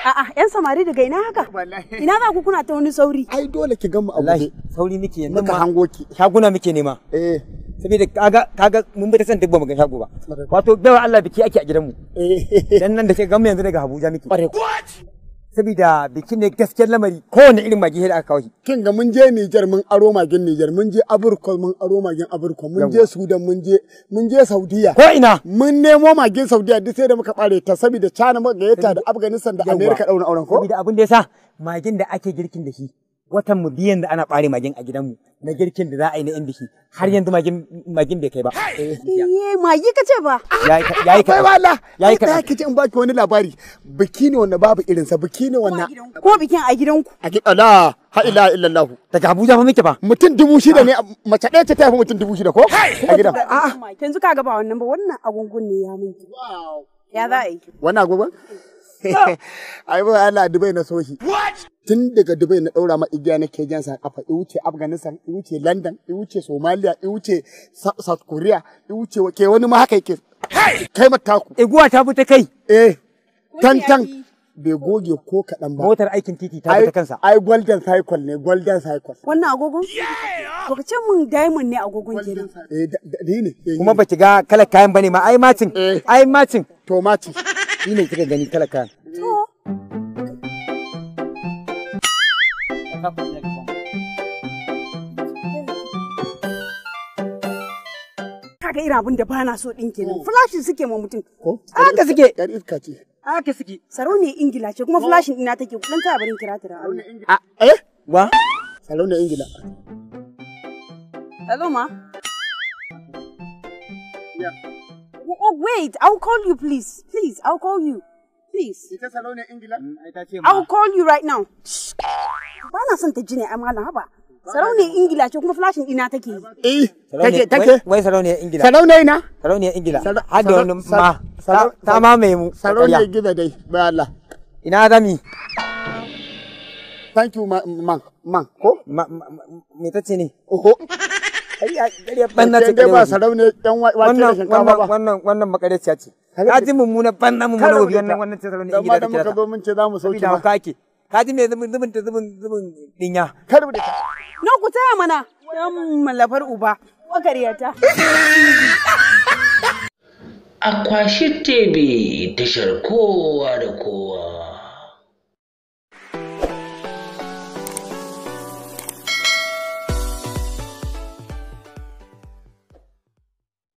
A'a, yan samari daga ina haka? Ina za ku kuna ta wani sauri? Ai dole ki gan mu a guje. Sauri muke yanzu muka hango ki. Shaguna muke nema. Eh. Saboda kaga mun bi ta san duk ba mu ga shago ba. Wato baiwa Allah biki ake a gidanmu. Eh. Dan nan da ke gan mu yanzu daga Abuja muke. Saboda bikin ne gaskiyar lamari kowane irin magi da aka kawo shi. Kin ga mun je Niger mun aro magin Niger, mun je Aburkol mun aro magin Aburkol, mun je Sudan, mun je Saudiya. Ko ina mun nemo magin Saudiya duk sai da muka bare ta saboda China muka gayyata da Afghanistan da America dauna auren ko. Saboda abin da yasa magin da ake girkin da shi watan mu biyan da ana bare magin a gidanmu na girkin da za a yi na yan biki har yanzu magin bai kai ba. Eh, magi kace ba. Yayi kai wala. Yayi kai. Kace in baki wani labari biki ne wanda babu irinsa, biki ne wannan. Ko bikin a gidanku? A gidan la ha ilaha illallah. Daga Abuja fa muke ba. Mutum 6,000 ne, mace ɗaya ce ta haifi mutum 6,000 ko? A gidan. A'a, yanzu kaga ba wannan ba, wannan agungun ne ya minki. Ya za a yi? Wannan agogon? Ai ba Allah Dubai na so shi. Tun daga Dubai na daura ma igiya nake jan sa kafa, i wuce Afghanistan, i wuce London, i wuce Somalia, i wuce South Korea, i wuce ke wani ma haka yake. Kai mataku. Iguwa ta bi ta kai. Eh. Tantan bai goge ko kaɗan ba. Motar aikin titi ta bi ta kansa. Ai golden cycle ne, golden cycle. Wannan agogon? Baka ce mun diamond ne agogon kenan. Eh, ni ne. Kuma ba ki ga kalar kayan bane ma, ai macin. Ai macin. To macin. Ni ne kika gani kalar kayan. To. Kaga irin abin da bana so din kenan. Flashin suke ma mutum. Ko? Haka suke. Yar iska ce. Haka suke. Sarauniyar Ingila ce kuma flashin ina take. Dan ta barin kira ta da Allah. A eh? Wa? Sarauniyar Ingila. Hello ma. Yeah. Oh wait, I'll call you please. Please, I'll call you. Please. Ita sarauniyar Ingila? I'll call you right now. Ba na son ta ji ne amana haba. Sarauniyar Ingila ce kuma flashin ina take yi. Eh, take. Wai sarauniyar Ingila. Sarauniyar ina? Sarauniyar Ingila. Har da wani ma. Ta mamaye mu. Sarauniyar Ingila dai, bai Allah. Ina zami? Thank you man, man, ko? Me ta ce ne? Oho. Banna ce dai ba sarauniyar ɗan wake da shinkafa ba. Wannan makareciya ce. Ka ji mummuna banna mummuna wofi wannan ce sarauniyar Ingila da muka zo mun ce za mu sauke ma. Saboda ake. Ka ji me zubin zubin zubin zubin dinya. Kar mu da ta. No ku taya mana. Yan malafar uba. Makariyata. Akwashi TV tashar kowa da kowa.